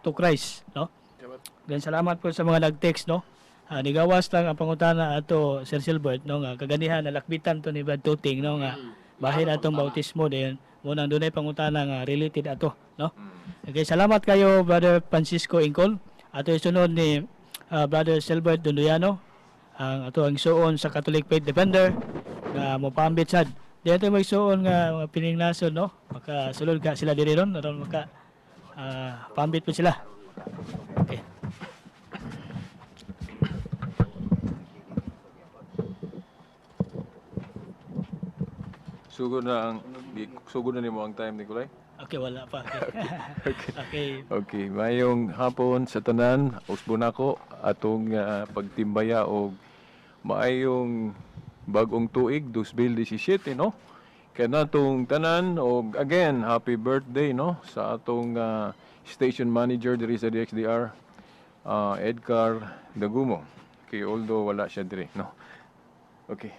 To Christ, no? Then salamat po sa mga nag-text, no? Nigawas lang ang pangutana ato, Sir Silbert, no, nga kaganihan nalakbitan to ni Brad Tuting, no, nga bahin atong bautismo din mo nang dunay pangutana nga related ato, no? Okay, salamat kayo, Brother Francisco Ingcol. Ato isunod ni Brother Silbert Dunduyano, ang ato ang suon sa Catholic Faith Defender nga mopambit sad. Di ato may suon nga mga piningnason, no? Makasulod ka sila diri ron aron maka pambit po sila. Okay. Sugod na nimo ang time, Nicolay. Okay, wala pa. Okay. Okay. Okay, mayong hapon sa tanan, usbo nako atong pagtimbaya og maayong bag-ong tuig 2017, no? Kay natong tanan og again happy birthday, no, sa atong station manager diri sa DXDR, Edgar Dagumo. Okay, although wala siya diri, no. Okay.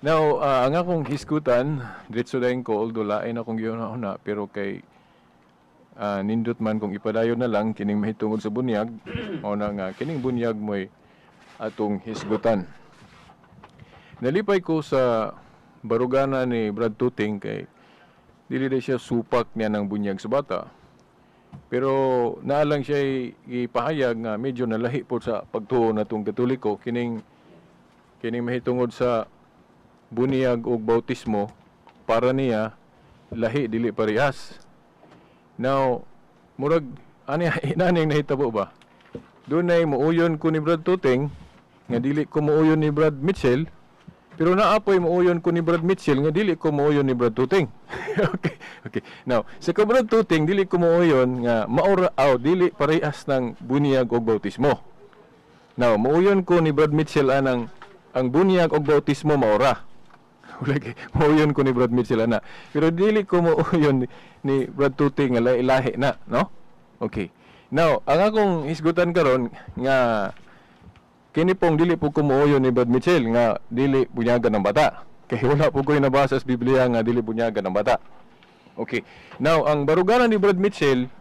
Now, ang akong hisgutan, diretso dayon ko, although lain akong gihuna-huna, pero kay nindot man kung ipadayon na lang kining mahitungod sa bunyag, mao na nga kining bunyag mo'y atong hisgutan. Nalipay ko sa barugana ni Brad Tuting kay dili na siya supak niya ng bunyag sa bata. Pero naalang siya ipahayag nga medyo nalahi po sa pagtuo natong Katoliko kining kining mahitungod sa bunyag og bautismo. Para niya lahi, dili parehas. Now, murag ani inani ang nahitabo ba? Dunay muuyon ko ni Brad Tuting nga dili ko muuyon ni Brad Mitchell, pero naapoy muuyon ko ni Brad Mitchell nga dili ko muuyon ni Brad Tuting. Okay. Now, sa ka Brad Tuting dili ko muuyon nga maura aw dili parehas ng bunyag og bautismo. Now, muuyon ko ni Brad Mitchell anang ang bunyag og bautismo maura. Lagi, muuyon ko ni Brad Mitchell ana. Pero dili ko muuyon ni Brad Tuting nga lahi na, no? Okay. Now, ang akong hisgutan karon nga kini pong dili po ko muuyon ni Brad Mitchell nga dili bunyagan ng bata. Kay wala po ko'y nabasa sa Biblia nga dili bunyagan ng bata. Okay. Now, ang baruganan ni Brad Mitchell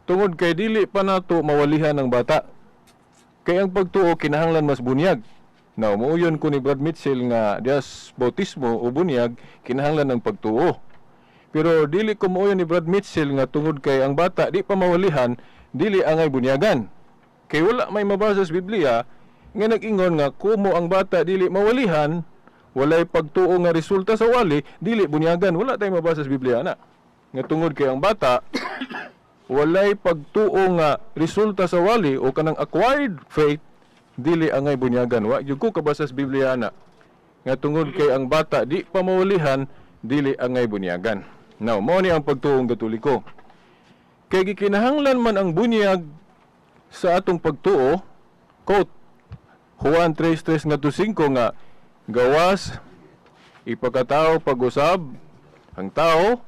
tungod kay dili pa nato mawalihan ng bata. Kay ang pagtuo kinahanglan mas bunyag. Now, muuyon ko ni Brad Mitchell nga dias bautismo o bunyag kinahanglan ng pagtuo. Pero dili ko muuyon ni Brad Mitchell nga tungod kay ang bata di pa mawalihan, dili angay bunyagan. Kay wala may mabasa sa Biblia nga nag-ingon nga kumo ang bata dili mawalihan, walay pagtuo nga resulta sa wali, dili bunyagan. Wala tay mabasa sa Biblia na. Nga tungod kay ang bata walay pagtuo nga resulta sa wali o kanang acquired faith, dili angay bunyagan. Wa gyud ko kabasa sa Biblia na nga tungod kay ang bata di pa mawalihan, dili angay bunyagan. Now, mao ni ang pagtuong Katoliko. Kay gikinahanglan man ang bunyag sa atong pagtuo, quote Juan 3:3 ngadto 5 nga gawas ipakatao pag-usab ang tao,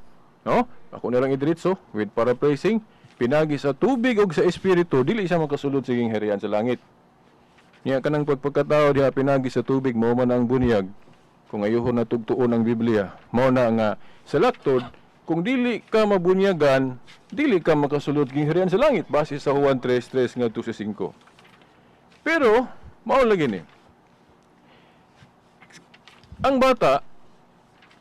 no? Ako na lang idiretso with paraphrasing, pinagi sa tubig ug sa espiritu dili siya makasulod sa gingharian sa langit. Niya kanang pagpagkatao diha pinagi sa tubig mao man ang bunyag. Kung ayuhon na tugtuon ang Biblia, mao na nga sa laktod kung dili ka mabunyagan, dili ka makasulod gingharian sa langit base sa Juan 3:3 ngadto sa 5. Pero mao lagi ni ang bata,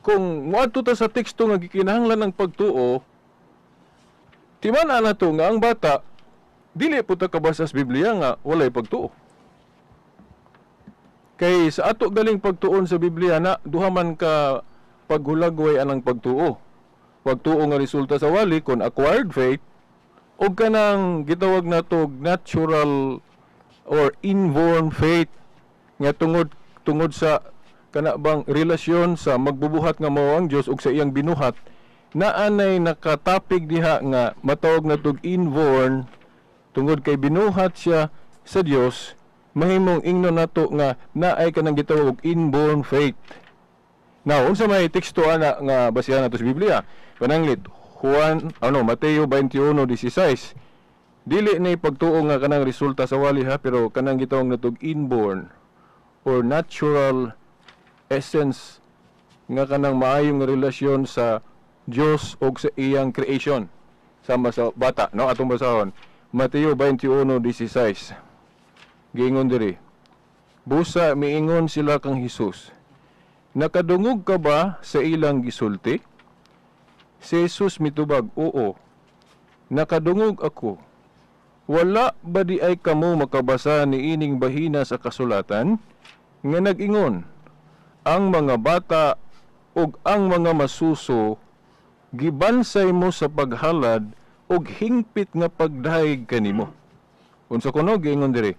kung moadto ta sa teksto nga gikinahanglan ng pagtuo, timan-a na to nga ang bata dili po ta kabasa sa Biblia nga walay pagtuo. Kay sa ato galing pagtuon sa Biblia na duha man ka paghulagway anang pagtuo. Pagtuo nga resulta sa wali kon acquired faith og kanang gitawag nato natural or inborn faith nga tungod tungod sa kana bang relasyon sa magbubuhat nga mao ang Dios ug sa iyang binuhat, naanay nakatapig diha nga matawag natog inborn tungod kay binuhat siya sa Dios, mahimong ingnon nato nga naay kanang gitawag og inborn faith. Now, unsa may teksto ana nga basihan nato sa Biblia? Pananglit Juan ano Mateo 21:16. Dili ni pagtuo nga kanang resulta sa wali ha, pero kanang gitawag natog inborn or natural essence nga kanang maayong relasyon sa Dios og sa iyang creation. Sama sa bata, no? Atong basahon. Mateo 21:16. Giingon diri. Busa miingon sila kang Hesus: "Nakadungog ka ba sa ilang gisulti?" Si Jesus mitubag, "Oo. Nakadungog ako. Wala ba di ay kamo makabasa ni ining bahina sa kasulatan nga nag-ingon, 'Ang mga bata ug ang mga masuso gibansay mo sa paghalad og hingpit nga pagdayeg kanimo'?" Unsa kuno giingon diri?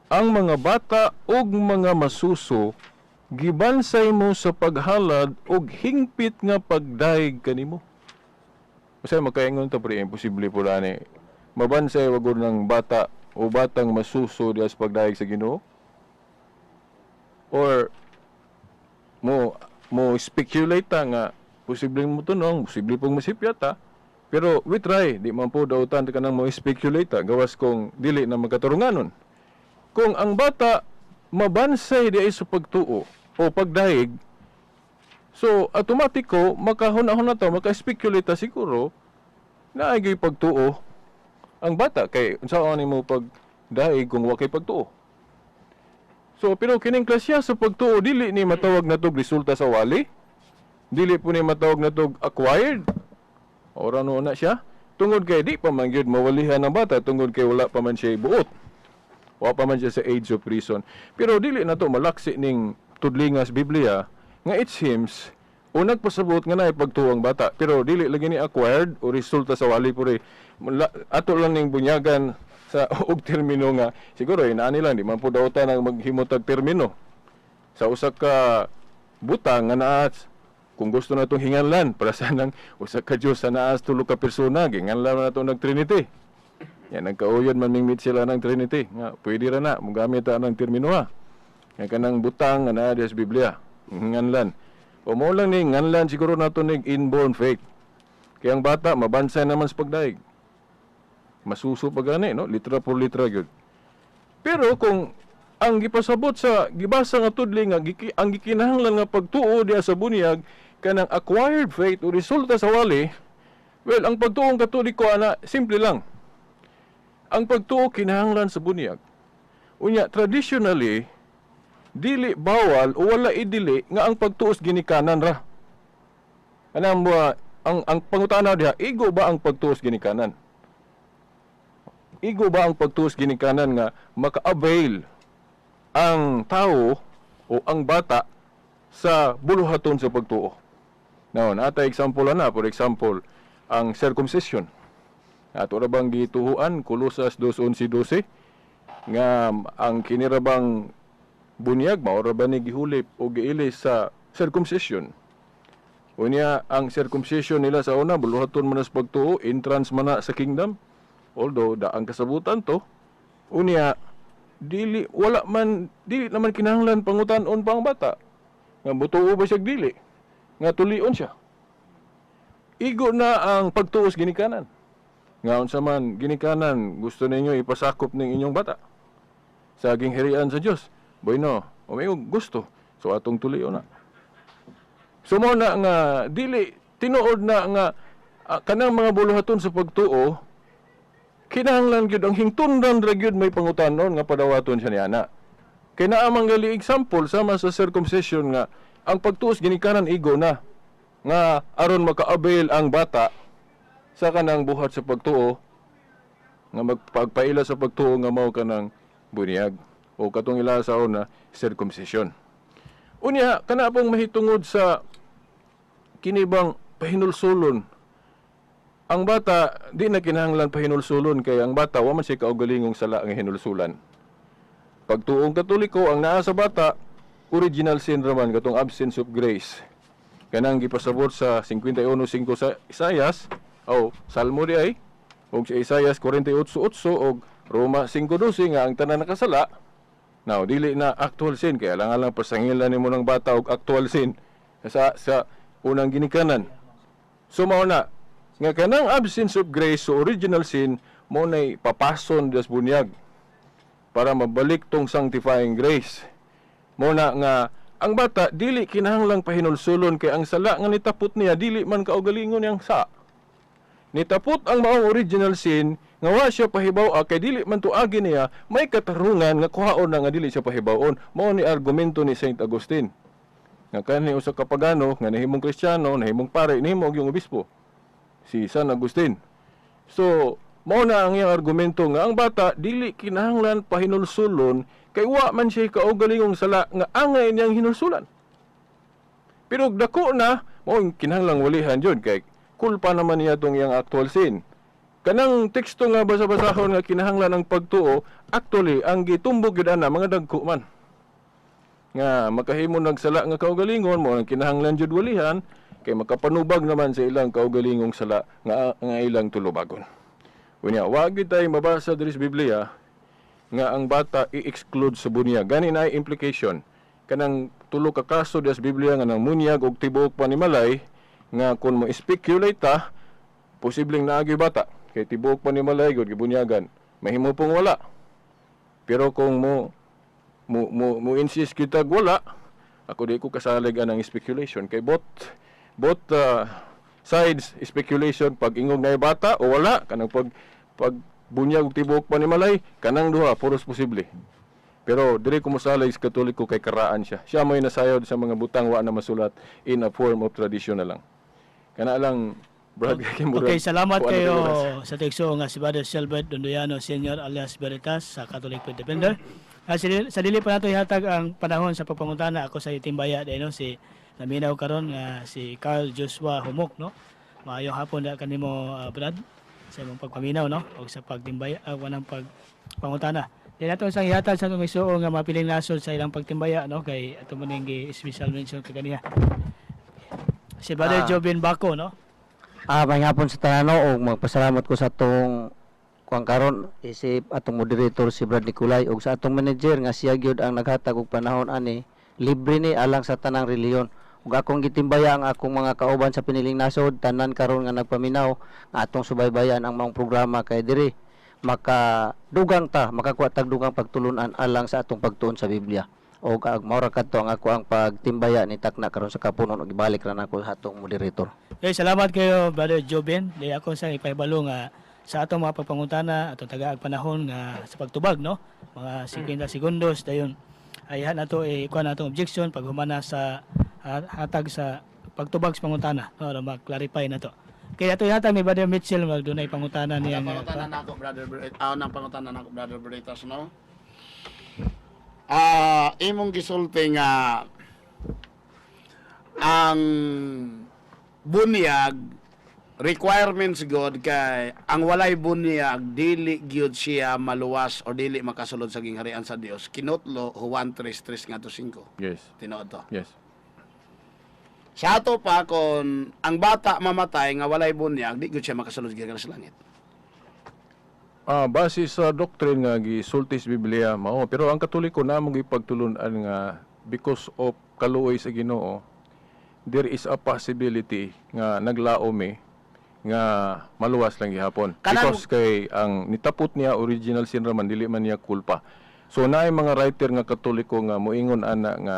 Ang mga bata ug mga masuso gibansay mo sa paghalad og hingpit nga pagdayeg kanimo. Usahay makaingon ta, "Pre, imposible po ni. Mabansay wagod ng bata o batang masuso diha sa pagdayeg sa Ginoo?" Or mo mo speculate ta nga posibleng mo tunong, posible pong masipyat ta. Pero we try, di man po dautan ka nang mo speculate ta, gawas kung dili na magkaturunganon. Kung ang bata mabansay di ay sa pagtuo o pagdayeg, so automatiko makahuna-huna ta, maka-speculate ta siguro na ay pagtuo ang bata kay unsaon nimo pagdayeg kung wa kay pagtuo? So pero kining klasya sa pagtuo dili ni matawag natog resulta sa wali. Dili po ni matawag natog acquired. Ora no na siya. Tungod kay di pa man gyud mawalihan ang bata tungod kay wala pa man siya buot. Wa pa man siya sa age of reason. Pero dili na to malaksi ning tudlingas Biblia nga it seems o nagpasabot nga naay pagtuo ang bata, pero dili lagi ni acquired o resulta sa wali puri. Ato lang ning bunyagan sa og termino nga siguro inaani lang, di man po dautan ang maghimotag termino sa usa ka butang nga naa. Kung gusto na itong hinganlan para sa nang usa ka Dios sa naa sa tulo ka persona, ginganlan na nato ng Trinity. Yan nagkauyod man mingmit sila ng Trinity nga pwede ra na mogamit ta ng termino ha, nga kanang butang nga naa diha sa Biblia nganlan o mo lang ni nganlan siguro nato nig inborn faith, kaya ang bata mabansay naman sa pagdaig, masuso pa gani, no, litra por litra gyud. Pero kung ang gipasabot sa gibasa nga tudli nga ang gikinahanglan nga pagtuo diha sa bunyag kanang acquired faith o resulta sa wali, well, ang pagtuong Katoliko ana simple lang. Ang pagtuo kinahanglan sa bunyag. Unya, traditionally, dili bawal o wala idili nga ang pagtuos ginikanan ra. Anang mo ang pangutana diha, igo ba ang pagtuos ginikanan? Igo ba ang pagtuos ginikanan nga maka-avail ang tao o ang bata sa buluhaton sa pagtuo? Now, nata example na, for example, ang circumcision. Ato ra bang gituhuan Kolosas 2:11-12 nga ang kinirabang bunyag mao ra ba ni gihulip o giilis sa circumcision? Unya ang circumcision nila sa una buluhaton man na sa pagtuo, entrance man na sa kingdom. Although daang kasabutan to. Unya dili wala man dili naman kinahanglan pangutan-on pa ang bata nga mutuo ba siya dili nga tulion siya. Igo na ang pagtuos ginikanan. Nga unsa man ginikanan gusto ninyo ipasakop ning inyong bata sa gingharian sa Dios. Bueno, o may gusto. So atong tulion na. So mo na nga dili tinuod na nga kanang mga buluhaton sa pagtuo kinahanglan gyud ang hingtundan ra gyud may pangutanon nga padawaton siya niana. Kay naa man gali example sama sa circumcision nga ang pagtuos ginikanan igo na nga aron maka-avail ang bata sa kanang buhat sa pagtuo nga magpagpaila sa pagtuo nga mao kanang bunyag o katong ila sa una circumcision. Unya kana pong mahitungod sa kinibang pahinulsulon, ang bata di na kinahanglan pahinulsulon kay ang bata wa man siya kaugalingong sala nga hinulsulan. Pagtuong Katoliko, ang naa sa bata original sin raman, katong absence of grace. Kanang gipasabot sa 51:5 sa Isayas o Salmo di ay og sa Isayas 48:8 og Roma 5:12 nga ang tanan nakasala. Now, dili na actual sin kaya lang lang pasangilan nimo ng bata og actual sin sa unang ginikanan. So mao na nga kanang absence of grace so original sin mo nay papason das bunyag para mabalik tong sanctifying grace. Mo na nga ang bata dili kinahanglang pahinulsulon kay ang sala nga nitapot niya dili man kaugalingon niyang sa. Nitapot ang maong original sin nga wa siya pahibaw kay dili man tuagi niya, may katarungan nga kuhaon na nga dili siya pahibawon. Mao ni argumento ni Saint Augustine. Nga kani usa ka pagano nga nahimong Kristiyano, nahimong pare, nahimo og yung obispo. Si San Agustin. So, mao na ang iyang argumento nga ang bata dili kinahanglan pahinulsulon kay wa man siya kaugalingong sala nga angay niyang hinulsulan. Pero og dako na, mao ang kinahanglang walihan jud kay kulpa naman niya tong iyang actual sin. Kanang teksto nga basa-basahon nga kinahanglan ang pagtuo, actually ang gitumbok gyud ana mga dagko man. Nga makahimo nagsala nga kaugalingon, mo ang kinahanglan jud walihan kay makapanubag naman sa ilang kaugalingong sala nga ilang tulubagon. Unya, wa gyud tay mabasa diri sa Biblia nga ang bata i-exclude sa bunyag. Gani na implication kanang tulo ka kaso diya sa Biblia nga nang munyag og tibuok panimalay, nga kung mo speculate ta, posibleng naagi bata kay tibuok panimalay gud gibunyagan, mahimo pong wala. Pero kung mo insist kita wala, ako di ko kasalig anang speculation kay both sides speculation, pag ingog na bata o wala, kanang pag bunyag og tibuok panimalay, kanang duha puros posible. Pero diri ko mosalig sa Katoliko kay karaan siya. Siya may nasayod sa mga butang wa na masulat in a form of tradition na lang. Kana lang, Brad, kay murag Okay, salamat kuan na kayo oras. Sa teksto nga si Brother Silbert Dondoyano Senior alias Veritas sa Catholic Defender. Sa dili pa nato ihatag ang panahon sa pagpangutana, ako sa Timbaya no, si naminaw karon nga si Carl Joshua Humok, no. Maayong hapon da kanimo, Brad, sa imong pagpaminaw, no, og sa pagtimbaya, wanang pagpangutana. Di nato sang ihatag sa atong igsuon nga mapiling nasod sa ilang pagtimbaya, no, kay ato mo ning special mention kaganiha. Si Brother Jobin Bako, no. May hapon sa tanan, no, ug magpasalamat ko sa atong kuang karon isip atong moderator si Brad Nicolay ug sa atong manager nga siya gyud ang naghatag og panahon ani, libre ni alang sa tanang relihiyon. Ug akong gitimbaya ang akong mga kauban sa piniling nasod tanan karon nga nagpaminaw nga atong subaybayan ang maong programa kay diri makadugang ta, makakuha tag dugang pagtulunan alang sa atong pagtuon sa Biblia. Og ag mao ra kadto ang ako ang pagtimbaya ni takna karon sa kapunon ug ibalik ra nako sa atong moderator. Okay, salamat kayo, Brother Jobin. Di ako sa ipahibalo nga sa atong mga pagpangutana, atong tagaag panahon nga sa pagtubag, no? Mga 50 segundos, dayon. Ayhan nato eh, kuha na atong objection pag humana sa hatag sa pagtubag sa pangutana, no, aron ma-clarify na to. Kaya ato ihatag ni Brother Mitchell, magdunay pangutana niya Ang nga. pangutana nako, Brother nang pangutana nako, Brother Veritas, no. Imong gisulti nga ang bunyag requirements God kay ang walay bunyag dili gyud siya maluwas o dili makasulod sa gingharian sa Dios. Kinutlo Juan 3:3 ngadto 5. Yes. Tinuod to? Yes. Sa ato pa, kon ang bata mamatay nga walay bunyag, di gyud siya makasulod sa gingharian sa langit? Base sa doctrine nga gisulti sa Biblia mao, pero ang Katoliko na mo gipagtulun-an nga because of kaluoy sa Ginoo, there is a possibility nga naglaom eh nga maluwas lang gihapon. Because kay ang nitapot niya original sin raman, dili man niya kulpa. So naay mga writer nga Katoliko nga moingon ana nga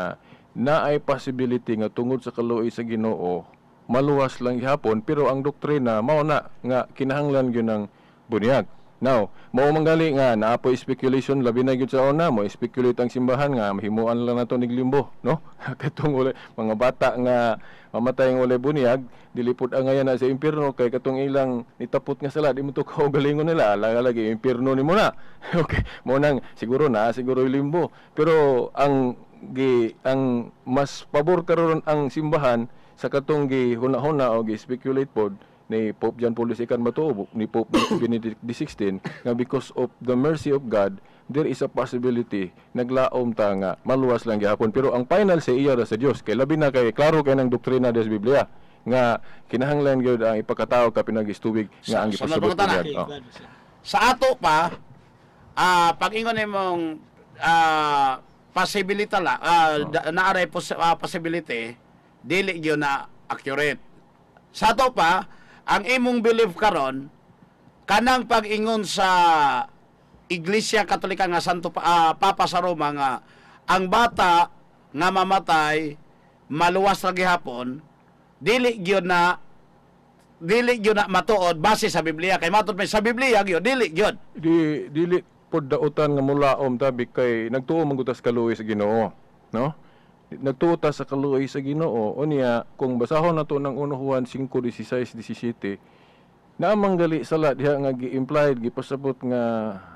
naay possibility nga tungod sa kaluoy sa Ginoo maluwas lang gihapon, pero ang doktrina mao na nga kinahanglan gyud ng bunyag. Now, mao manggali nga naa poy speculation, labi na gyud sa una, mo speculate ang simbahan nga mahimuan lang nato nig limbo, no? Katong uli, mga bata nga mamatay nga walay bunyag, dili pud angayan na sa impierno kay katong ilang nitapot nga sala di mo to kaugalingon nila, alaga lagi impierno nimo na. Okay, mo nang siguro na siguro limbo. Pero ang mas pabor karon ang simbahan sa katong gi huna-huna o gi speculate pod ni Pope John Paul II matuo ni Pope Benedict XVI nga because of the mercy of God, there is a possibility naglaom ta nga maluwas lang gihapon, pero ang final sa iya ra sa Dios kay labi na kay klaro kay ng doktrina des Biblia nga kinahanglan gyud ang ipakatao ka pinag-istubig nga ang Sa gipasabot pangutana. bunyag. Okay, Oh. Brad. Sa ato pa, pag ingon nimong possibility la, naaray possibility, dili gyud na accurate. Sa ato pa, ang imong belief karon kanang pag-ingon sa Iglesia Katolika nga Santo Papa sa Roma nga ang bata nga mamatay maluwas ra gihapon, dili gyud na. dili gyud na matuod base sa Biblia, kay matud may sa Biblia gyud dili gyud. Di dili pod dautan nga mulaom tabi kay nagtuo man gud ta sa kaluoy sa Ginoo, no? Nagtuo ta sa kaluoy sa Ginoo. Unya kung basahon nato ng 1 Juan 5:16 17, naamang gali sala diha nga gi-implied, gipasabot nga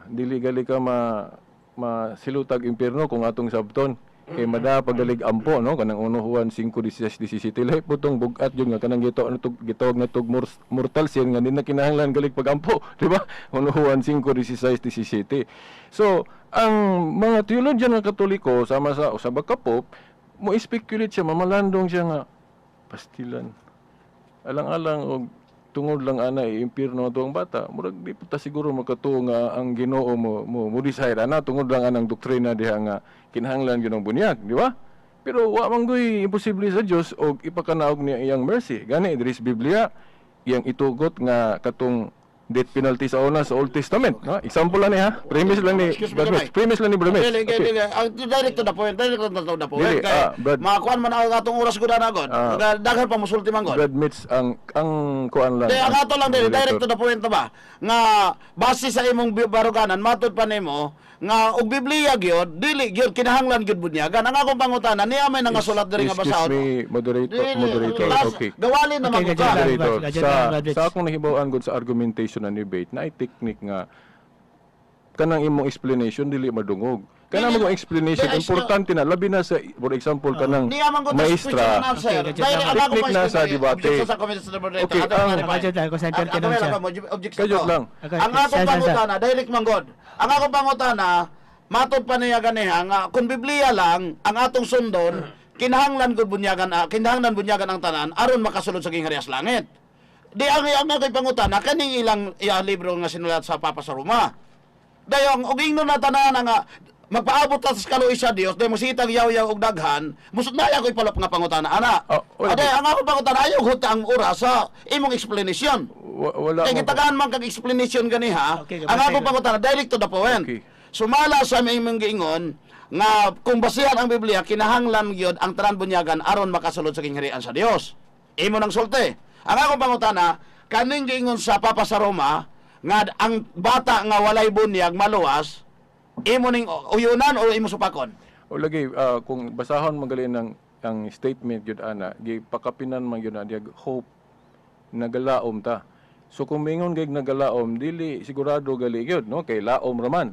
dili gali ka ma masilutag impierno kung atong sabton kay mada pagalig ampo, no? Kanang 1 Juan 5:16 17, lahi po tong bugat yun nga kanang gito ano tug gitawag na tug mortal sin nga di na kinahanglan galig pagampo, di ba? 1 Juan 5:16 17. So ang mga theologian nga Katoliko sama sa usaba ka Pope mo speculate siya, mamalandong siya nga pastilan alang-alang og tungod lang ana i-impierno ato ang bata, murag di pa ta siguro makatuo nga ang Ginoo mo decide ana tungod lang anang doktrina diha nga kinahanglan gyud ang bunyag, di ba? Pero wa man goy imposible sa Dios og ipakanaog niya iyang mercy. Gani diri sa Biblia iyang itugot nga katong death penalty sa una sa Old Testament, no? Example lang ni, ha, premise lang ni Excuse me, Brad gamay. Mitch. Premise lang ni Brad Mitch. Dili, Okay. dili. Ang direct to the point, direct to the point. Dili, Kay Brad. makakuan man ang atong oras gud na god. Daghan pa musulti man god. Brad Mitch, ang kuan lang. Di, ang ato lang dili, direct moderator. to the point ba? Nga base sa imong baruganan, matud pa nimo nga og Biblia gyud, dili gyud kinahanglan gyud bunyagan. Ang akong pangutana, niya may nangasulat diri nga Excuse basahon. me, moderator, Dili, moderator. Okay. Gawali na Okay, man ka. gadyo lang. Moderator, Brad, sa, Brad Mitch. sa akong nahibaw-an gud sa argumentation and debate, na ay technique nga kanang imong explanation dili madungog. Kanang Dili- imong explanation Dili, importante na, labi na sa, for example, kanang Niya man ko maestra. Answer. Okay, gadyo Direct lang. ang akong Technique na sa pa-explain, debate. objection sa comments sa moderator. Okay, Ato clarify. Gadyo lang, kung saan Ato tanong siya. lang, objection Kadyot ko. lang. Okay, Ang akong siya, siya, siya. pangutana, direct man god. Ang akong pangutana, matod pa niya ganiha nga kung Biblia lang ang atong sundon, kinahanglan gud bunyagan, kinahanglan bunyagan ang tanan aron makasulod sa gingharian sa langit. Di ang ako'y pangutana kaning ilang iya libro nga sinulat sa Papa sa Roma. Dayong og ingnon na tanan nga magpaabot ta sa kaluoy sa Dios, day mositag yaw-yaw og daghan, musod na ako'y palop nga pangutana ana. Ah, wala. Aday ang akong pangutana ayaw huta ang oras sa imong explanation. Wala Kay man- gitagaan man kag explanation ganiha, Okay, ang gamay akong tayo. pangutana direct to the point. Okay. Sumala sa imong giingon nga kung basihan ang Biblia kinahanglan gyud ang tanan bunyagan aron makasulod sa gingharian sa Dios. Imo nang sulti. Ang akong pangutana, kaning giingon sa Papa sa Roma nga ang bata nga walay bunyag maluwas, imo ning uyunan o imo supakon? O lagi, kung basahon magali ng ang statement gyud ana, gipakapinan man gyud na diag hope nagalaom ta. So kung mingon gay nagalaom, dili sigurado gali gyud, no, kay laom raman.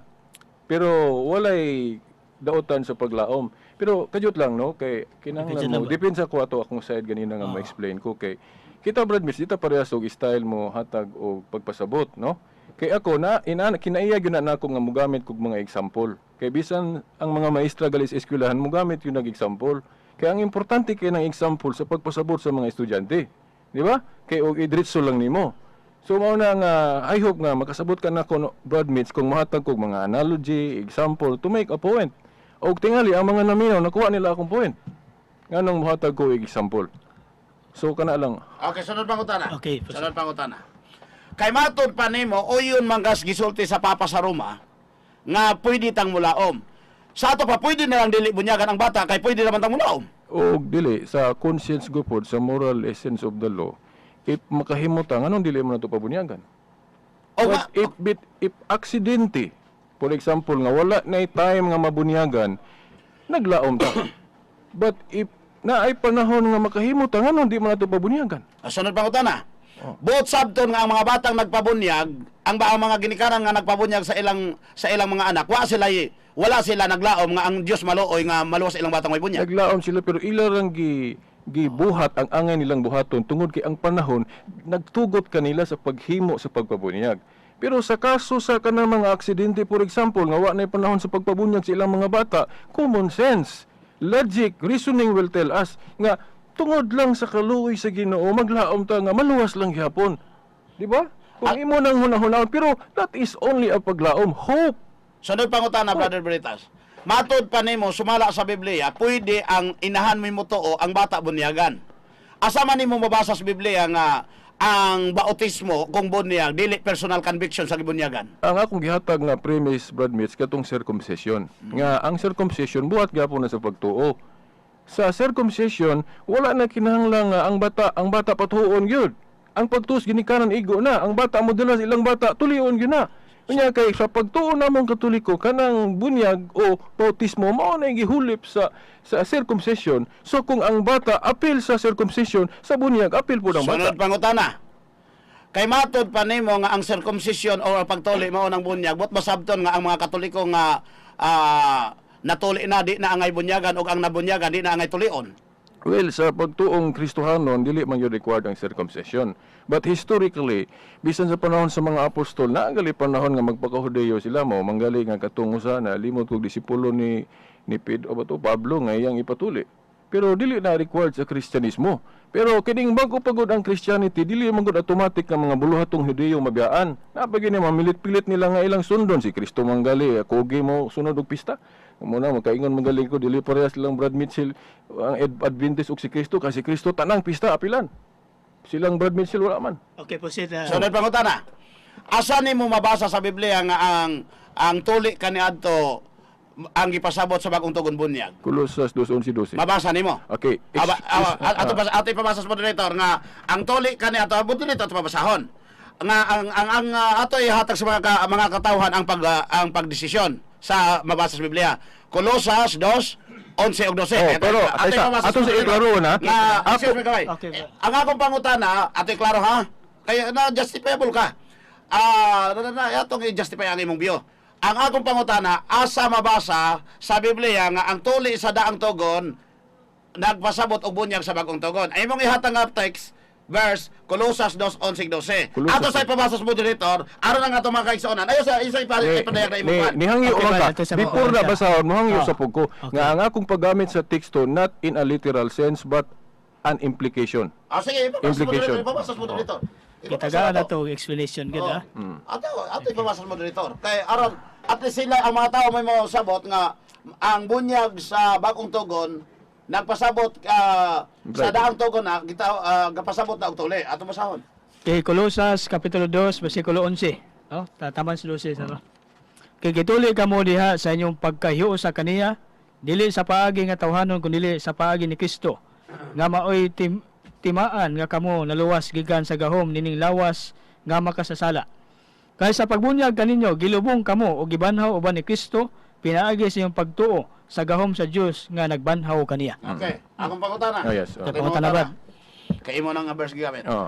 Pero walay daotan sa paglaom. Pero kadyot lang, no, kay kinahanglan Kadyot lang mo ba? depende sa ko ato akong side ganina nga ma-explain ko kay kita, Brad Miss, dita parehas og style mo hatag og pagpasabot, no? Kay ako na ina kinaiya gyud na nako nga mogamit kog mga example. Kay bisan ang mga maestra gali sa eskwelahan mogamit yun nag example. Kay ang importante kay ng example sa pagpasabot sa mga estudyante. Di ba? Kay og idritso lang nimo. So mao na nga I hope nga makasabot ka nako, no, Brad Mitch, kung mahatag kog mga analogy, example to make a point. Og tingali ang mga naminaw nakuha nila akong point. Nganong mohatag ko og example. So kana lang. Okay, sunod pangutana. Okay, sunod pangutana. Kay matod pa nimo o yun manggas gisulti sa Papa sa Roma nga pwede tang mulaom. Sa ato pa pwede na lang dili bunyagan ang bata kay pwede naman tang mulaom. Og dili sa conscience gupod, sa moral essence of the law, if makahimo ta, nganong dili mo na to pabunyagan? O But nga, if aksidente, for example, nga wala na time nga mabunyagan, naglaom ta. But if na ay panahon nga makahimo ta, nganong di mo na to pabunyagan? Ah, sunod pangutana. Buot sabton nga ang mga batang nagpabunyag, ang mga ginikanan nga nagpabunyag sa ilang mga anak, wala sila naglaom nga ang Dios maluoy nga maluwas ilang batang may bunyag. Naglaom sila pero ila rang gi gibuhat ang angay nilang buhaton tungod kay ang panahon nagtugot kanila sa paghimo sa pagpabunyag. Pero sa kaso sa kanang mga aksidente, for example, nga wa na panahon sa pagpabunyag sa ilang mga bata, common sense, logic, reasoning will tell us nga tungod lang sa kaluoy sa Ginoo maglaom ta nga maluwas lang gihapon. Di ba? Kung imo nang hunahunahon, pero that is only a paglaom, hope. Sunod pangutana, Brother Veritas. Matod pa nimo sumala sa Biblia, pwede ang inahan mo tuo ang bata bunyagan. Asa man nimo mabasa sa Biblia nga ang bautismo kung bunyag dili personal conviction sa gibunyagan? Ang akong gihatag nga premise, Brad Mitch, katong circumcision. Nga ang circumcision buhat gyapon na sa pagtuo. Sa circumcision, wala na kinahanglan nga ang bata patuon gyud. Ang pagtuos ginikanan igo na, ang bata mo dala sa ilang bata tulion gyud na. Unya kay sa pagtuo namong Katoliko, kanang bunyag o bautismo mao na gihulip sa circumcision. So kung ang bata apil sa circumcision, sa bunyag apil po ang bata. Sunod pangutana. Kay matod pa nimo nga ang circumcision o ang pagtuli mao ng bunyag, but masabton nga ang mga Katoliko nga natuli na di na angay bunyagan ug ang nabunyagan di na angay tulion? Well, sa pagtuong Kristohanon, dili man yun required ang circumcision. But historically, bisan sa panahon sa mga apostol, naagali panahon nga magpakahudeyo sila mo, manggali nga katong usa na limot kog disipulo ni Pedro ba to, Pablo, nga iyang ipatuli. Pero dili na required sa Kristyanismo. Pero kining bago pagod ang Christianity, dili man gud automatic nga mga buluhatong Hudeyo mabiyaan. Napagi ni mamilit-pilit nila nga ilang sundon si Kristo manggali, kugi mo sunod og pista. Muna makaingon magaling ko dili parehas lang Brad Mitchell ang Adventist ug si Kristo, kasi Kristo tanang pista apilan. Silang Brad Mitchell wala man. Okay, proceed. Sunod pangutana. Asa nimo mabasa sa Biblia nga ang tuli kaniadto ang gipasabot sa Bagong Tugon bunyag? Kolosas 2:11-12. Mabasa nimo? Okay. Aba, ato pa ato ipabasa sa moderator nga ang tuli kani ato moderator ato pabasahon. Nga ang ato ihatag sa mga katawhan ang pagdesisyon sa mabasa sa Biblia. Kolosas 2:11 ug 12. Oh, pero, Ato teka, ipabasa sa ato sa moderator. iklaro na. Nga, excuse me, kamay. Okay, Eh, ang akong pangutana, ato iklaro ha. Kaya na justifiable ka. Na atong i-justify ang imong view. Ang akong pangutana, asa mabasa sa Biblia nga ang tuli sa daang tugon nagpasabot og bunyag sa Bagong Tugon? Ay imong ihatag nga text verse Kolosas 2:11-12. Kolosas. Ato sa ipabasa sa moderator, aron ang ato mga kaigsuonan. Ayo sa isa ipadayag na imong Ni, kwan. nihangyo Okay, man ba, ka. ato sa Before na mga- basahon, mohangyo Oh. sa pugko. Okay. Nga ang akong paggamit sa teksto not in a literal sense but an implication. Sige, ipabasa sa Implication. moderator, ipabasa sa moderator. Ipabasa Kitagaan na na to explanation gid Oo. ah. Ato ipabasa sa moderator. Kay aron at least sila ang mga tao may masabot nga ang bunyag sa Bagong Tugon nagpasabot sa daang tugon na kita gapasabot na og tuli. Ato basahon. Kay Kolosas kapitulo 2 bersikulo 11, no? Tataman sa 12 ano. Kay gituli kamo diha sa inyong pagkahiuo sa kaniya, dili sa paagi nga tawhanon kundi sa paagi ni Kristo, nga maoy timaan nga kamo naluwas gikan sa gahom nining lawas nga makasasala. Kay sa pagbunyag kaninyo gilubong kamo og gibanhaw uban ni Kristo pinaagi sa inyong pagtuo sa gahom sa Dios nga nagbanhaw kaniya. Okay. Akong pangutana. Oh, yes. Oh. Akong Pangutana ba? Kay imo nang verse gigamit. Oh.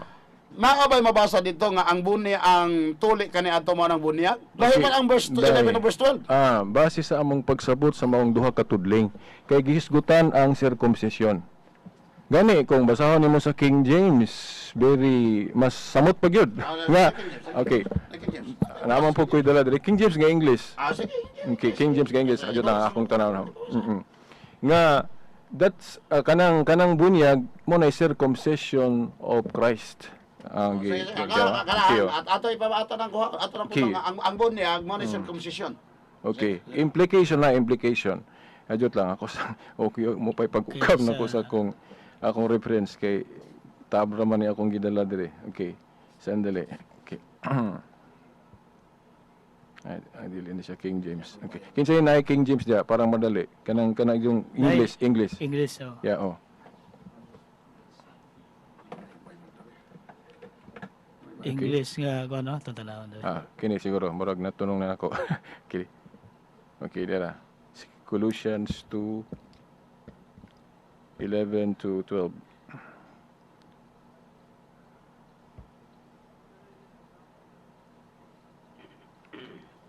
Mao ba'y mabasa dito nga ang buni ang tuli kani ato mo ng bunyag? Dahil man ang verse 11 ug verse 12. Base sa among pagsabot sa maong duha ka tudling kay gihisgutan ang circumcision. Gani kung basahon nimo sa King James, very mas samot pa gyud. Nga okay. King James. Naman po ko'y dala diri King James nga English. Sige. Okay, King James nga English adyo na akong tanaw. Nga that's kanang kanang bunyag mo na circumcision of Christ. Ang Sige, okay, oh. at ato ipa ato nang kuha ato nang Okay. nga ang bunyag mo ni circumcision. Okay. Implication na implication. Adjot lang ako sa okay mo pa'y pag-ukab Okay, na ko sa akong akong reference kay tabra man ni akong gidala diri. Okay. Sandali. Okay. Ay, dili ni siya King James. Okay. Kinsa yun na King James diya parang madali. Kanang kanang yung English, English. English oh. Yeah, oh. English nga kuno ano tanawon diri. Kini siguro murag natunong na ako. Okay. Okay, dira. Colossians 2:11 to 12.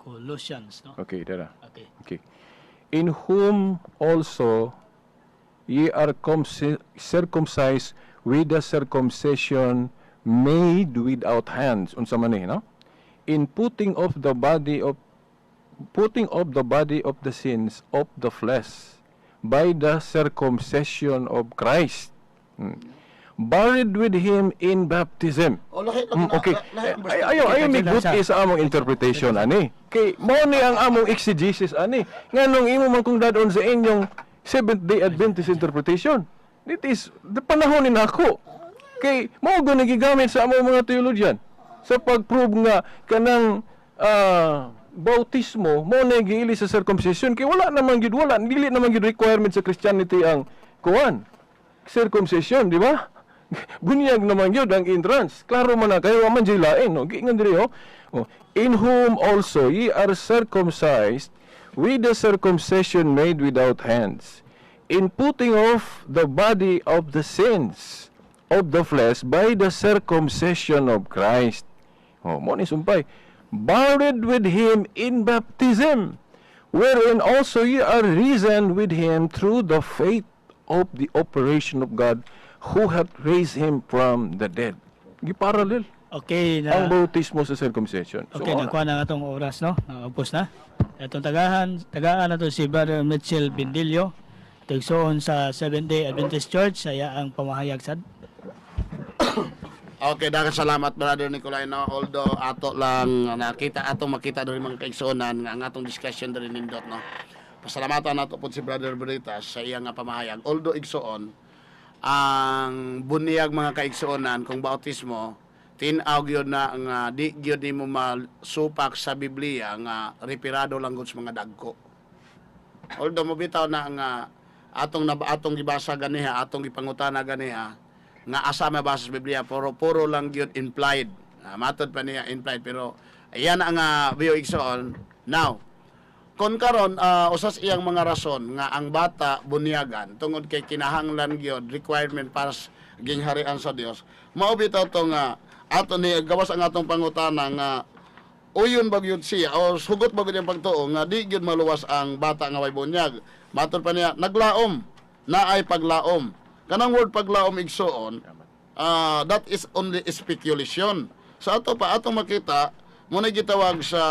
Colossians, no? Okay, dira. Okay. Okay. In whom also ye are circumcised with the circumcision made without hands. Unsa man ni, no? In putting off the body of the sins of the flesh by the circumcision of Christ. Buried with him in baptism. O lahi Okay. lahi ang verse Ay, ayaw ayaw Okay, may sa- sa among interpretation ani. Kay mao ni ang among exegesis ani. Nganong imo man kung dadon sa inyong Seventh Day Adventist interpretation. It is the panahon ni nako. Kay mao go nagigamit sa among mga theologian sa pag-prove nga kanang bautismo mo na giili sa circumcision kay wala naman gyud, wala dili naman gyud requirement sa Christianity ang kuan circumcision, di ba? Bunyag naman yun ang entrance. Klaro man na kayo, man jay lain. No? Giingon diri, oh. Oh. "In whom also ye are circumcised with the circumcision made without hands, in putting off the body of the sins of the flesh by the circumcision of Christ." Oh, mo ni sumpay. "Buried with him in baptism, wherein also ye are risen with him through the faith of the operation of God, who hath raised him from the dead." Giparallel Okay na. Ang bautismo sa circumcision. So, Okay, mao na. Nakuha na atong oras, no? Naubos na. Atong tagaan na to si Brother Mitchell Bindilio. Tigsuon sa Seventh Day Adventist Church, saya ang pamahayag sad. Okay, daghang salamat, Brother Nicolay, no. Although ato lang nakita ato makita diri, mga kaigsuonan, nga ang atong discussion diri nindot, no. Pasalamatan nato pud si Brother Veritas sa iya nga pamahayag. Although, igsuon, ang bunyag, mga kaigsuonan, kung bautismo, tin-aw gyud na nga di gyud nimo masupak sa Biblia nga referado lang gud sa mga dagko. Although mobitaw na nga atong na atong gibasa ganiha, atong gipangutana ganiha nga asa mabasa sa Biblia, puro puro lang gyud implied. Ah, matod pa niya implied, pero ayan ang biyo, igsoon. Now, kon karon usas iyang mga rason nga ang bata bunyagan tungod kay kinahanglan gyud, requirement para sa gingharian sa Dios. Mao bitaw to nga ato ni gawas ang atong pangutana nga uyon ba gyud siya o hugot ba gyud ang pagtuo nga di gyud maluwas ang bata nga way bunyag. Matod pa niya, naglaom na ay paglaom. Kanang word paglaom, igsuon, that is only speculation. Sa ato pa atong makita mo na gitawag sa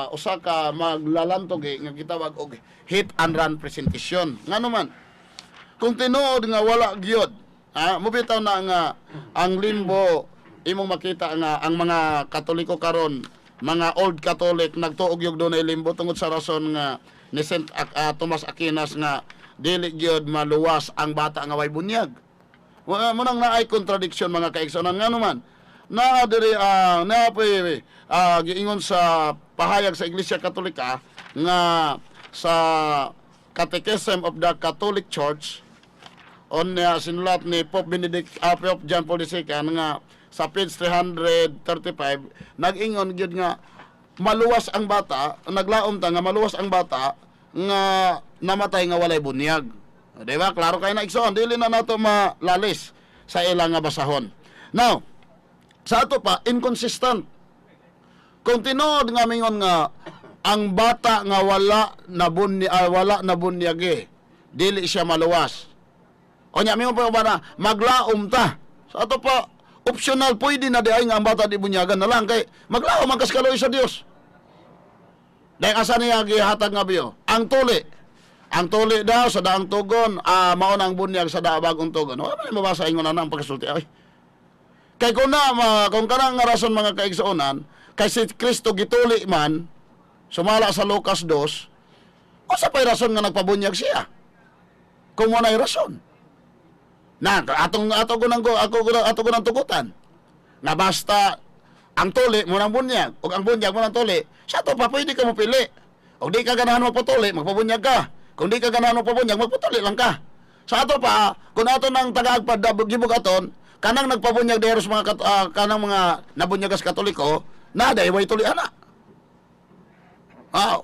usa ka maglalantogi nga gitawag og hit and run presentation. Ngano man kung tinuod nga wala gyud, mobitaw na nga ang limbo, imong makita nga ang mga Katoliko karon, mga old Catholic, nagtuog yung dunay limbo tungod sa rason nga ni Saint Thomas Aquinas nga dili gyud maluwas ang bata nga way bunyag. Wa mo nang naay contradiction, mga kaigsuonan. Ngano man naa diri naa poy giingon sa pahayag sa Iglesia Katolika nga sa Catechism of the Catholic Church on sinulat ni Pope Benedict, Pope John Paul II nga sa page 335, nag-ingon gyud nga maluwas ang bata, naglaom ta nga maluwas ang bata nga namatay nga walay bunyag. Di ba? Klaro kay na, igsoon, dili na nato malalis sa ilang nga basahon. Now, sa ato pa, inconsistent. Kung tinuod nga mingon nga ang bata nga wala na bunyage, dili siya maluwas. O nya mingon pa ba na maglaom ta. Sa ato pa, optional, pwede na di ay nga ang bata di bunyagan na lang kay maglaom ang kaskaloy sa Dios. Dahil asa niya gihatag nga biyo? Ang tuli. Ang tuli daw sa daang tugon, mao na ang bunyag sa daa bagong tugon. Wala man mabasa ingon na ang pagkasulti. Ay. Kay kung na, kung kanang nga rason, mga kaigsuonan, kay si Kristo gituli man, sumala sa Lucas 2, usa pa'y rason nga nagpabunyag siya? Kung wala'y rason. Na, atong ato ko nang ako ko ato ko nang tugutan. Nga basta ang tuli mo nang bunyag ug ang bunyag mo nang tuli, sa ato pa pwede ka mopili. Og di ka ganahan magpatuli, magpabunyag ka. Kung di ka ganahan magpabunyag, magpatuli lang ka. Sa ato pa, kung ato nang tagaagpad gibug aton, kanang nagpabunyag dero sa mga kanang mga nabunyagas Katoliko, na day way tuli ana.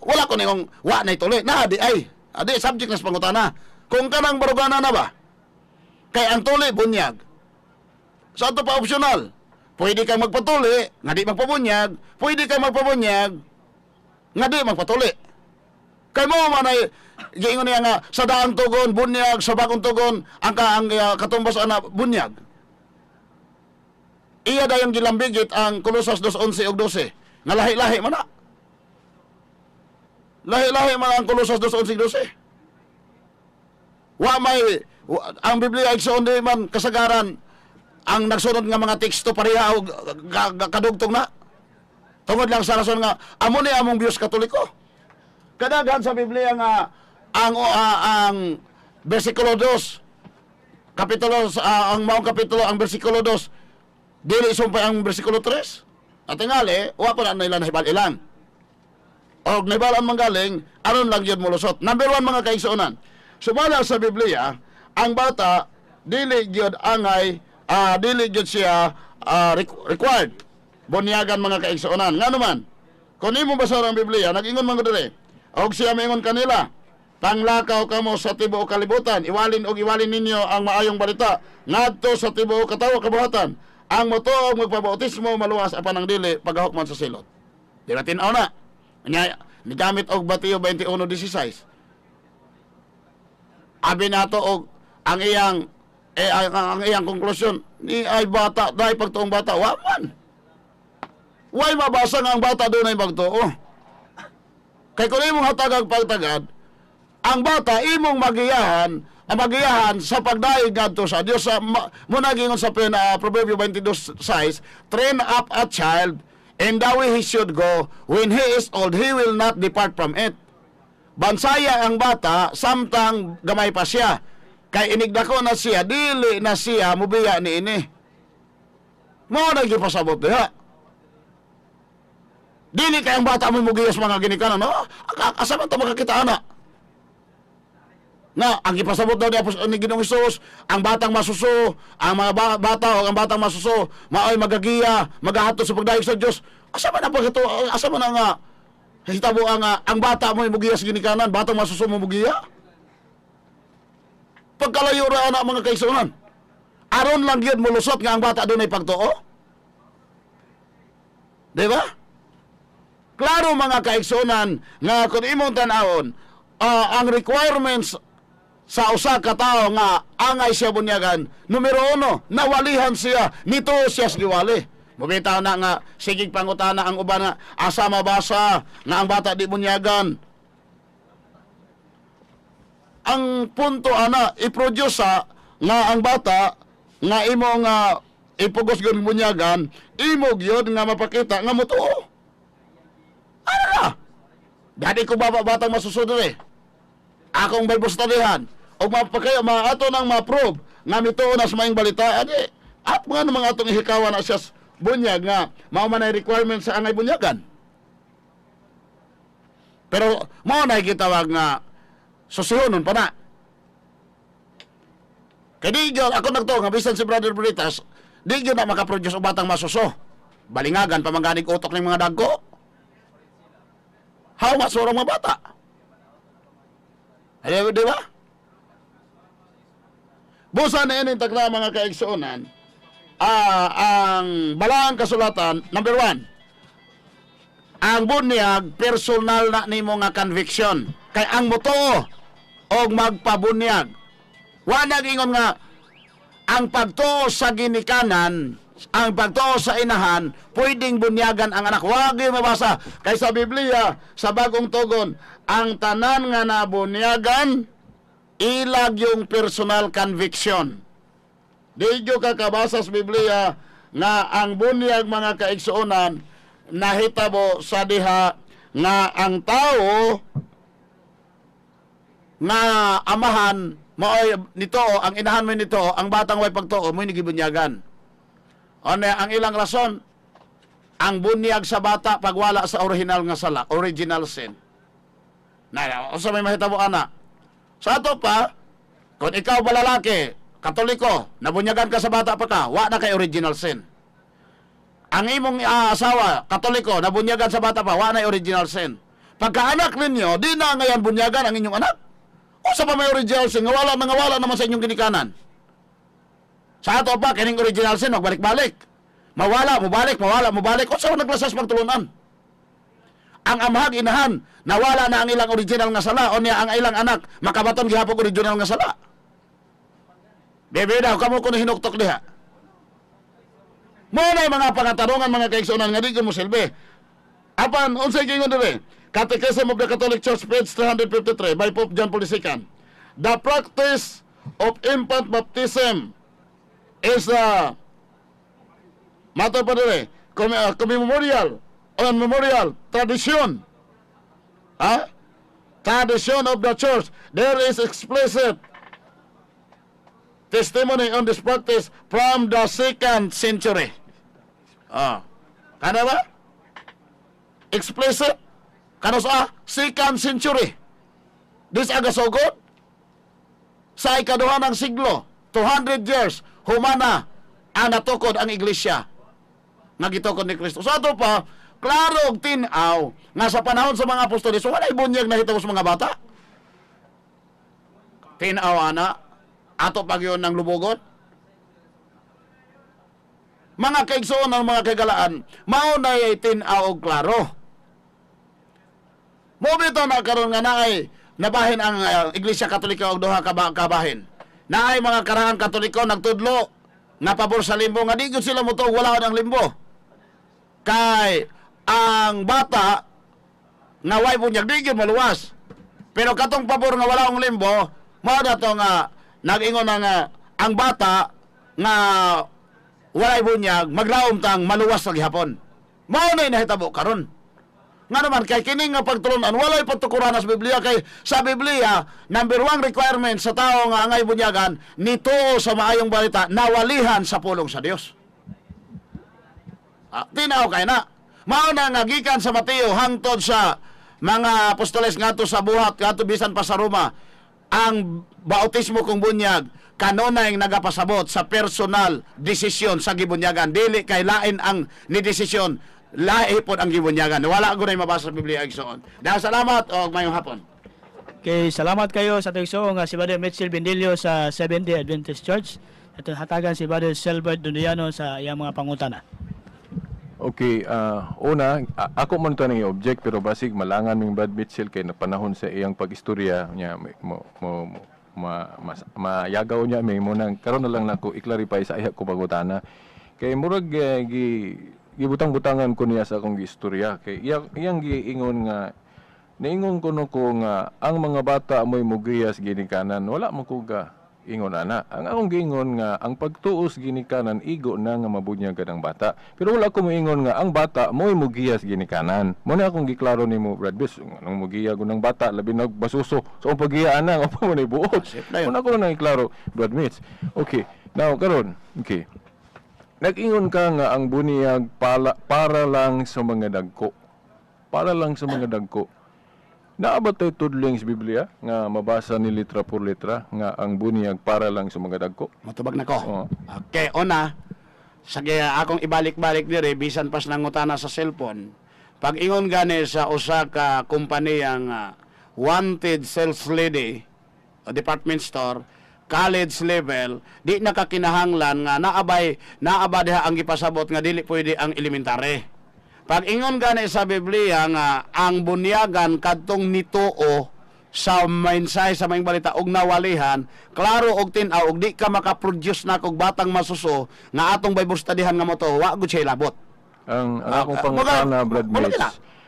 Wala ko ningong wa na tuli. Na di ay. Adi subject na sa pangutana. Kung kanang barugana na ba? Kay ang tuli bunyag. Sa ato pa, optional. Pwede kang magpatuli nga di magpabunyag, pwede kang magpabunyag nga di magpatuli. Kay mo man ay giingon niya nga sa daang tugon bunyag, sa bagong tugon ang katumbas ana bunyag. Iya dayong gilambigit ang Kolosas 2:11 ug 12 nga lahi-lahi man na. Lahi-lahi man ang Kolosas 2:11 ug 12. Wa may ang Biblia, igsoon, di man kasagaran ang nagsunod nga mga teksto pareha og kadugtong na. Tungod lang sa rason nga amo ni among Diyos Katoliko. Kadaghan sa Biblia nga ang bersikulo 2 kapitulo, ang maong kapitulo, ang bersikulo 2 dili sumpay ang bersikulo 3. At tingali, wa pa na nila nahibal-ilan. Og nahibalan man galing, aron lang yun mulusot. Number 1, mga kaigsuonan. Sumala sa Biblia, ang bata dili gyud angay, dili gyud siya required bunyagan, mga kaigsuonan. Ngano man, kung imo basahon ang Biblia, nag-ingon man ko diri, og siya miingon kanila, "Panglakaw kamo sa tibuok kalibutan, iwalin og iwalin ninyo ang maayong balita ngadto sa tibuok katawo kabuhatan. Ang motuo og magpabautismo maluwas, apan ang dili pagahukman sa silot." Di ba tin-aw na? Nya nigamit og Mateo 21:16. Abi nato og ang iyang eh, ang iyang konklusyon ni ay bata dahil pagtuong bata wa man. Way mabasa nga ang bata dunay magtuo. Kay kung imong hatagag pagtagad, ang bata imong magiyahan, ang magiyahan sa pagdaig ngadto sa Dios sa mo nagingon sa pena Proverbio 22:6, "Train up a child in the way he should go. When he is old, he will not depart from it." Bansaya ang bata samtang gamay pa siya. Kay inigdako na siya, dili na siya mubiya ni ini. Mao na gipasabot diha. Dili kay ang bata mo mugiya sa mga ginikanan, no? Asa man ta makakita ana? Nga, ang gipasabot daw ni ni Ginoong Hesus, ang batang masuso, ang mga bata o ang batang masuso, maoy magagiya, magahatod sa pagdayeg sa Dios. Asa man ang pagkato, asa man ang nga hitabo ang bata mo mugiya sa ginikanan, batang masuso mo mugiya? Pagkalayo ra ana, mga kaigsuonan. Aron lang gyud molusot nga ang bata dunay pagtuo. Di ba? Klaro, mga kaigsuonan, nga kung imong tan-awon, ang requirements sa usa ka tawo nga angay siya bunyagan, numero uno, nawalihan siya, nito siya sa giwali. Mubitaw na nga, sigig pangutana ang uban nga, asa mabasa nga ang bata di bunyagan? Ang punto ana, i-produce sa nga ang bata nga imo nga ipugos gyud bunyagan, imo gyud nga mapakita nga motuo. Ano na? Dadi ko baba batang masusunod eh. Akong Bible studyhan. O mapakayo, maato nang ma-prove nga mituo na sa maayong balita, adi, at mga mga atong ihikawan na siya bunyag nga mao man ay requirement sa angay bunyagan. Pero mao na gitawag nga susihonon pa na. Kay di gyud ako nagtuo nga bisan si Brother Britas, di gyud na makaproduce og batang masuso. Balingagan pa man ganig utok ng mga dagko. How much mga bata? Ay, di ba? Busa na ini takla, mga kaigsuonan, ang balaang kasulatan, number one, ang bunyag, personal na nimo nga conviction. Kay ang motuo og magpabunyag. Wa nag-ingon nga ang pagtuo sa ginikanan, ang pagtuo sa inahan, pwedeng bunyagan ang anak. Wag gyud mabasa. Kay sa Biblia, sa Bagong Tugon, ang tanan nga nabunyagan, ilag yung personal conviction. Di gyud ka kabasa sa Biblia nga ang bunyag, mga kaigsuonan, nahitabo sa diha nga ang tao nga amahan maoy nito, ang inahan mo nito, ang batang way pagtuo mo gibunyagan. Ano ang ilang rason? Ang bunyag sa bata pagwala sa original nga sala, original sin. Na unsa may mahitabo ana? Sa ato pa, kung ikaw ba lalaki, Katoliko, nabunyagan ka sa bata pa ka, wa na kay original sin. Ang imong asawa, Katoliko, nabunyagan sa bata pa, wa na original sin. Pagkaanak ninyo, di na ngayon bunyagan ang inyong anak. O sa pa may original sin, nga wala na nga wala naman sa inyong ginikanan. Sa ato pa, kining original sin, magbalik-balik. Mawala, mubalik, mawala, mubalik. O sa naglasas pagtulunan? Ang amahag inahan, nawala na ang ilang original nga sala, o niya ang ilang anak, makabaton gihapon original nga sala. Bebe daw, kamo ko na hinuktok diha. Mo na yung mga pangatarungan, mga kaigsuonan, nga di ko mo silbi. Apan, unsay gingon diri? Catechism of the Catholic Church, page 353, by Pope John Paul II. The practice of infant baptism is the matter pa diri, commemorial on memorial tradition. Ha? Tradition of the church. There is explicit testimony on this practice from the second century. Ah. Kana ba? Explicit? Kano sa second century? This agasugod? Sa ikaduha ng siglo, 200 years humana ang natukod ang iglesia nga gitukod ni Kristo. So ato pa, klaro og tin-aw nga sa panahon sa mga apostoles walay bunyag na hitabo sa mga bata. Tin-aw ana, ato pa gyud ng lubugon. Mga kaigsoon ng mga kagalaan, mao na tin-aw og klaro. Mo bitaw na karon nga naay nabahin ang Iglesia Katolika og duha ka kabahin. Naay mga karaang Katoliko nagtudlo nga pabor sa limbo nga di gyud sila motuo wala ang limbo. Kay ang bata nga way bunyag di gyud maluwas. Pero katong pabor nga wala ang limbo, mao na to nga nag-ingon na nga ang bata nga walay bunyag maglaom tang maluwas sa gihapon. Mao na nahitabo karon. Nga naman, kay kini nga pagtulunan, walay pagtukuran sa Biblia. Kay sa Biblia, number one requirement sa tao nga angay bunyagan, nituo sa maayong balita, nawalihan sa pulong sa Dios. Ah, tinaw kay na. Mao na nga gikan sa Mateo hangtod sa mga apostoles ngadto sa buhat ngadto bisan pa sa Roma, ang bautismo kung bunyag kanunay nagapasabot sa personal desisyon sa gibunyagan. Dili kay lain ang ni desisyon, lahi pod ang gibunyagan. Wala ko na mabasa sa Biblia, igsoon. Dahil salamat og mayong hapon. Okay, salamat kayo sa atong igsoon nga si Brother Mitchell Bendilio sa Seventh-day Adventist Church. Atong hatagan si Brother Selbert Dundiano sa iyang mga pangutana. Okay, una, ako man to nang i-object pero basig malangan ming Brad Mitchell kay napanahon sa iyang pag-istorya niya mo mo, mo ma, mas, mayagaw niya may mo nang karon na lang nako i-clarify sa iya ko pangutana. Kay murag gi gibutang-butangan ko niya sa akong giistorya kay iyang giingon nga niingon kuno ko nga ang mga bata mo'y mugiyas ginikanan, wala mo ko ga ingon ana. Ang akong giingon nga ang pagtuos ginikanan igo na nga mabunyag ka ng bata, pero wala ko moingon nga ang bata mo'y mugiyas ginikanan. Mo na akong giklaro nimo, Brad Bis, anong mugiya ko ng bata labi nag basuso so ang paggiya ana nga pa mo na buot. Na. Mo na ko nang iklaro, Brad Mitch. Okay, now karon, okay, nag-ingon ka nga ang buniyag para lang sa mga dagko. Para lang sa mga dagko. Naa ba tay tudling sa Biblia nga mabasa ni litra por litra nga ang buniyag para lang sa mga dagko? Matubag na ko. Oo. Okay, una, sige akong ibalik-balik dire bisan pas nangutana sa cellphone. Pag ingon gani sa usa ka kompanya nga wanted sales lady o department store, college level, di nakakinahanglan nga naabay naaba diha ang gipasabot nga dili pwede ang elementary. Pag ingon gani sa Biblia nga ang bunyagan kadtong nituo sa mensahe sa maayong balita og nawalihan, klaro og tin-aw og di ka makaproduce na og batang masuso nga atong Bible studyhan nga moto, wa gud siya labot. Ang akong pangutana, Brad Mitch,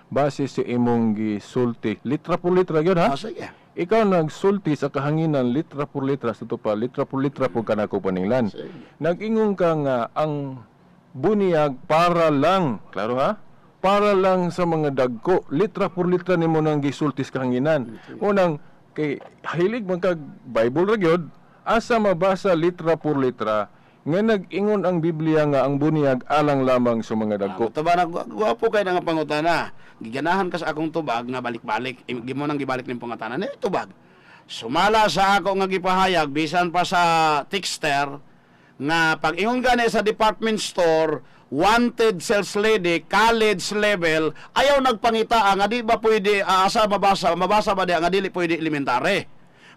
base sa imong gisulti, litra por litra gyud ha? Ah, sige. Ikaw nagsulti sa kahanginan litra por litra sa pa litra por litra po kanako paninglan. Nag-ingon ka nga ang buniyag para lang, klaro ha? Para lang sa mga dagko, litra por litra nimo nang gisulti sa kahanginan. Unang kay hilig man kag Bible ra gyud, asa mabasa litra por litra nga nag-ingon ang Biblia nga ang buniyag alang lamang sa mga dagko? Tuba na gwapo kay nga pangutana. Giganahan ka sa akong tubag nga balik-balik. Gimo nang gibalik ning pangutana ni tubag. Sumala sa ako nga gipahayag bisan pa sa texter nga pag ingon gani sa department store wanted sales lady college level, ayaw nagpangita nga di ba pwede asa mabasa mabasa ba di nga dili pwede elementary.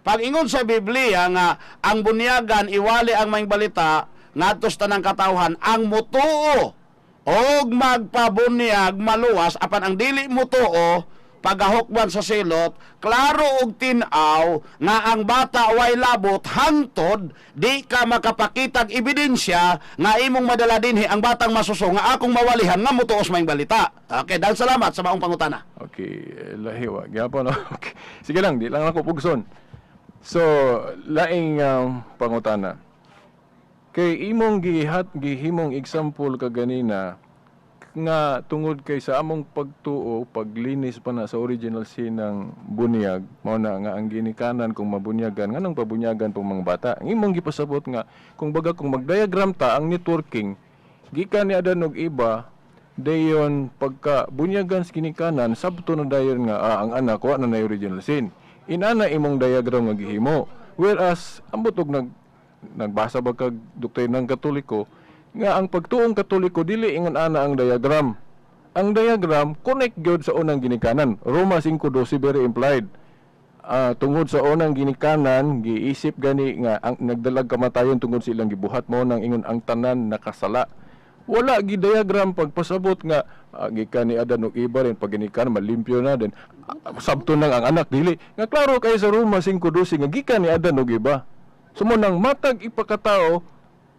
Pag ingon sa Biblia nga ang bunyagan iwali ang maayong balita ngadto sa tanang katawhan, ang mutuo og magpabunyag maluwas, apan ang dili mutuo pagahukman sa silot. Klaro og tin-aw nga ang bata way labot hangtod di ka makapakitag ebidensya nga imong madala dinhi ang batang masuso nga akong mawalihan nga mutuos maayong balita. Okay, dahil salamat sa maong pangutana. Okay, lahi wa gyapon no. Okay. Sige lang, di lang ako pugson. So, laing pangutana. Kay imong gihat gihimong example kaganina nga tungod kay sa among pagtuo, paglinis pa na sa original sin ng bunyag, mao na nga ang ginikanan kung mabunyagan, nganong pabunyagan pong mga bata. Ang imong gipasabot nga kung baga kung magdiagram ta ang networking gikan ni Adan og iba, dayon pagka bunyagan sa ginikanan sabto na dayon nga ang anak wa na na original sin. Inana imong diagram nga gihimo. Whereas ambot og nag Nagbasa ba kag doktrinang Katoliko nga ang pagtuong Katoliko dili ingon ana ang diagram. Ang diagram connect gyud sa unang ginikanan. Roma 5:12, very implied. Tungod sa unang ginikanan, giisip gani nga ang nagdalag kamatayon tungod sa ilang gibuhat, mo nang ingon ang tanan nakasala. Wala gi diagram pagpasabot nga gikan ni Adan ug Eva rin pag ginikan malimpyo na din, sabto nang ang anak dili nga klaro kay sa Roma 5:12 nga gikan ni Adan ug Eva. So mo nang matag ipakatao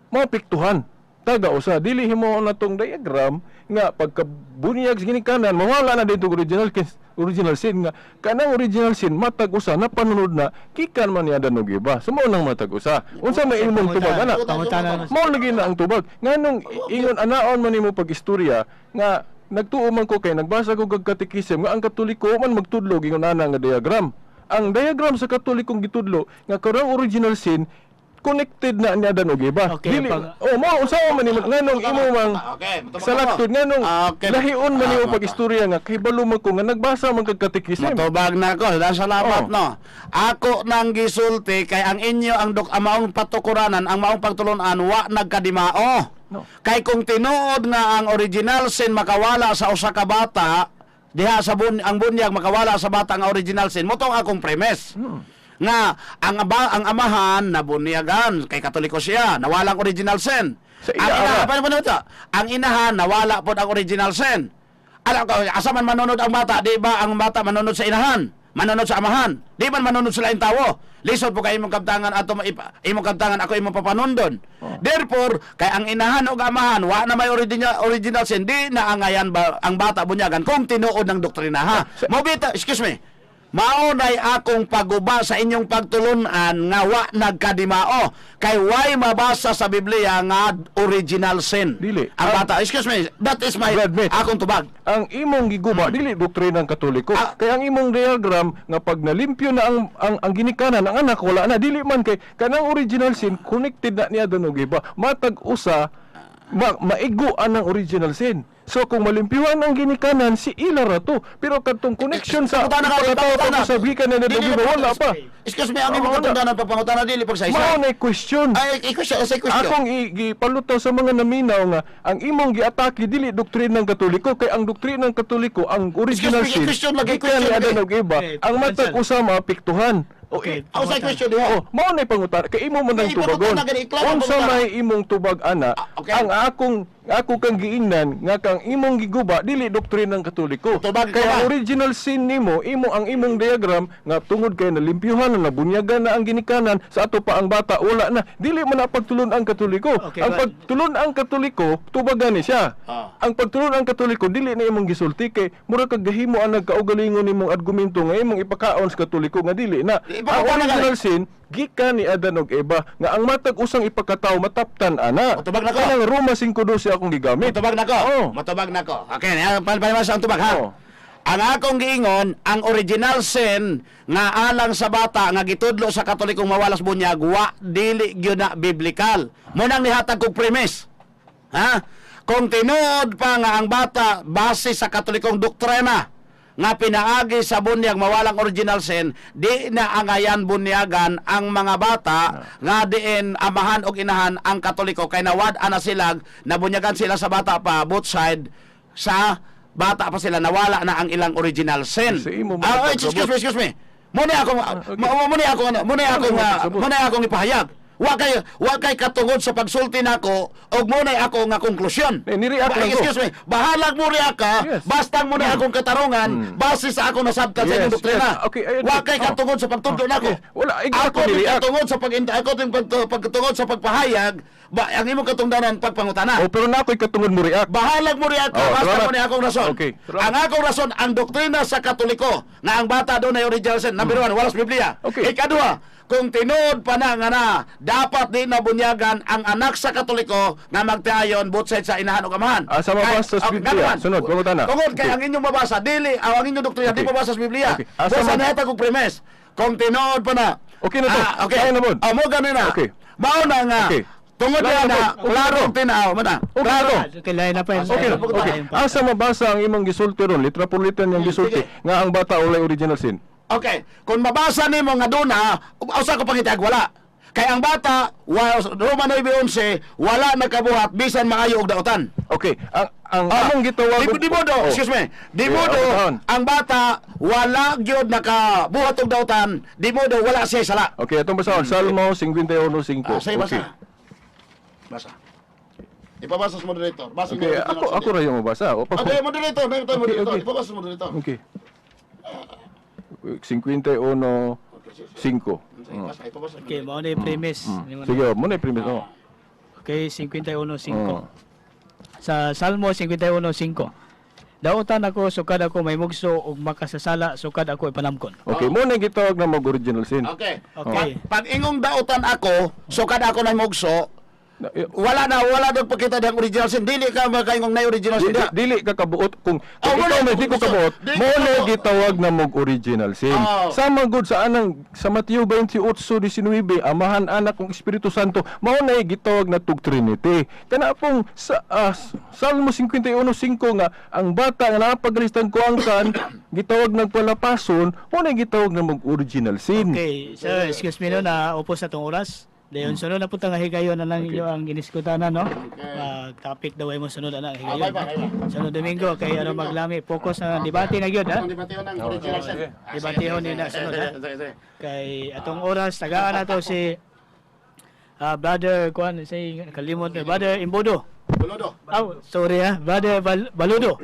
maapektuhan taga usa, dili himo na tong diagram nga pagkabunyag sa ginikanan mawala na dito original sin, nga kanang original sin matag usa na panunod na gikan man ni Adan ug Eva. So mao nang matag usa, unsa may imong tubag ana? Pangutana na. Mao lagi na ang tubag nganong ingon anaon man nimo pag-istorya nga nagtuo man ko kay nagbasa ko kag katekism nga ang Katoliko man magtudlo ingon ana nga diagram. Ang diagram sa Katolikong gitudlo nga karang original sin connected na ni Adan ug Eva. Okay, Dili oh, mao unsa man nimo nganong imo mang Okay, matubag sa ako. laktod nganong lahion man nimo pag-istorya nga kahibalo man ko nga nagbasa man kag katekism. Matubag na ako. Dahil salamat, no. Ako nang gisulti kay ang inyo ang dok ang maong patukuranan, ang maong pagtulunan wa nagkadimao. No. Kay kung tinuod nga ang original sin makawala sa usa ka bata, diha sa ang bunyag makawala sa bata ang original sin, mo tong akong premise. Nga ang amahan nabunyagan kay Katoliko siya, nawala ang original sin. Sa Ang iya, inahan, ara. paano po ito? Ang inahan nawala pod ang original sin. Alam ko, asa man manunod ang bata, di ba ang bata manunod sa inahan? Manunod sa amahan? Di ba manunod sa laing tawo? Lisod po kay imong kabtangan ato imong kabtangan ako imong papanundon. Therefore, kay ang inahan ug amahan wa na may original sin, di na angayan ba, ang bata bunyagan kung tinuod ng doktrina, ha. Mo bita, excuse me. Mao nay akong paguba sa inyong pagtulunan nga wa nagkadimao kay way mabasa sa Biblia nga original sin. Dili. Ang bata, excuse me, that is my Brad Mitch. akong tubag. Ang imong giguba dili doktrina ng Katoliko. Kay ang imong diagram nga pag nalimpyo na ang ginikanan, ang anak wala na, dili man kay kanang original sin connected na niya og iba. Matag usa maigo ang original sin. So kung malimpyuhan ang ginikanan, si ila ra to. Pero kadtong connection sa Pangutana ka, ipakatao pangutana. pag sa gikan na Dili og iba, wala pa. Excuse me, ang imong Oo, wala. katungdanan, pagpangutana dili pag sa isa. Mao na question. Ay, question, say question. Akong gipalutaw sa mga naminaw nga ang imong giatake dili doktrina ng Katoliko, kay ang doktrina ng Katoliko ang original Excuse me, sin question lagi, gikan question ni lagi. Adan og Eva. Okay, Ang matag cancel. usa maapektuhan. O, Ako sa question diha. Oh, mao na pangutana kay imo man ang Kay tubagon. ipangutana gani, iklaro Unsa pangutana. may imong tubag ana? Okay. Ang akong ako kang giingnan nga kang imong giguba dili doktrina ng Katoliko. Tubag Kay ka ba? ang original sin nimo, imo ang imong diagram nga tungod kay nalimpyuhan na nabunyagan na ang ginikanan sa ato pa ang bata wala na. Dili man na pagtulon ang Katoliko. Okay, Ang pagtulon ang Katoliko tubagan ni siya. Ang pagtulon ang Katoliko dili na imong gisulti kay mura kag gahimo ang nagkaugalingon nimong argumento nga imong ipakaon sa Katoliko nga dili na. Ang Ipakaunan na original sin gikan ni Adan ug Eva nga ang matag usang ipakatawo mataptan ana. Matubag na ko. Kanang Roma 5:12 akong gigamit. Matubag na ko. Oh. Matubag na ko. Okay, yan palibasa ang tubag ha. Oh. Ang akong giingon, ang original sin nga alang sa bata nga gitudlo sa Katolikong mawalas bunyag wa dili gyud na biblical. Mo nang nihatag kog premise. Ha? Kung tinuod pa nga ang bata base sa Katolikong doktrina nga pinaagi sa bunyag mawalang original sin, di na angayan bunyagan ang mga bata nga diin amahan og inahan ang Katoliko kay nawad ana silag nabunyagan sila sa bata pa, both side, sa bata pa sila nawala na ang ilang original sin. Sa imo Ah, mga excuse me, excuse me. Muna akong muna akong ano, muna akong Ano pagsabot? muna akong ipahayag. Wa kay katungod sa pagsulti nako og muna ako nga konklusyon. Eh, ni-react lang ko. Excuse me. Bahalag mo react ka, basta mo na akong katarungan base sa akong nasabtan sa inyong doktrina. Yes. Okay, ayun. Wa kay Oh. katungod sa pagtudlo nako. Yes. Wala, ikaw Ako ako din ni-react. katungod sa pag ako din pagtungod sa pagpahayag, ba, ang imong katungdanan pagpangutana. Oh, pero na ako'y katungod mo react. Bahalag mo react ka, Oh, basta salamat. mo ni akong rason. Okay, salamat. Ang akong rason, ang doktrina sa Katoliko nga ang bata doon ay original sin. Number one, wala sa Biblia. Okay. Ikaduha, kung tinuod pa na nga na, dapat di nabunyagan ang anak sa Katoliko nga magtiayon both sides sa inahan o amahan. Ah, sa mabasa sa Biblia. Ganaman. Sunod, pangutana. Tungod kay Okay. ang inyong mabasa, dili, ang inyong doktrina, di mabasa sa Biblia. Okay. Ah, Basta nahatag og premise. Kung tinuod pa na. Okay na to. Ah, okay. Kaya na, Bon. Oh, mo ganun na. Okay. Mao na nga. Okay. Tungod Klaro na, na, okay na klaro to. tinaw, mana. Okay na Klaro. to. Okay, lain na pa yun. Okay na, okay. Asa mabasa ang imong gisulti ron, litra por litra niyang gisulti Sige. nga ang bata walay original sin. Okay, kung mabasa nimo nga duna, usa ko pangitag wala. Kay ang bata, Roma 9:11, wala nakabuhat bisan maayo og dautan. Okay, ang Ah, among gitawag di modo, Oh. excuse me. Di Yeah, modo oh, ang bata wala gyud nakabuhat og dautan, di modo wala siya sala. Okay, atong basahon Salmo 51:5. Ah, say Okay. basa. Basa. Ipabasa sa moderator. Basa Okay, ako ra yung mabasa. O, pa- Okay, moderator, na Okay, moderator. okay. Ipabasa sa moderator. Okay. 51:5. Sige, basa, ipabasa. Okay, mao na yung premise. Sige, mo na yung premise. Oh. Okay, 51:5. Oh. Sa Salmo 51:5. Dautan ako sukad ako may mugso ug makasasala sukad ako ipanamkon. Okay, mo na yung gitawag na mag original sin. Okay. Okay. Pag ingong dautan ako, sukad ako na mugso, wala na, wala doon pagkita diyang original sin. Dili ka makaingong na original Di, sin. di, dili ka kabuot kung Oh, ikaw wala, may di ko kabuot, di mo ko na kabuot. gitawag na mog original sin. Oh. Sama gud sa anang sa Mateo 28:19, Amahan, Anak ug Espiritu Santo, mao na gitawag na tug Trinity. Kana pong sa Salmo 51:5 nga ang bata nga napagalistan ko ang kan gitawag nagpalapason, mo na gitawag na mog original sin. Okay, sir, excuse me no, na upos na tong oras. Dayon sunod na po tang higayon na lang inyo ang giniskutanan, no? Mag topic daw ay mo sunod na ang higayon. Ah, bye, bye, bye. Sunod Domingo kay ano maglami focus na debate na gyud, ha? Ang debatehon ng original sin. sige. Ah, sige, Debatehon sige, ni na sige, sunod, sige, ha? sige, sige. Kay atong oras tagaan na to si brother kuan say kalimot na brother Imbodo. Buludo. Oh, sorry ha, brother Baludo.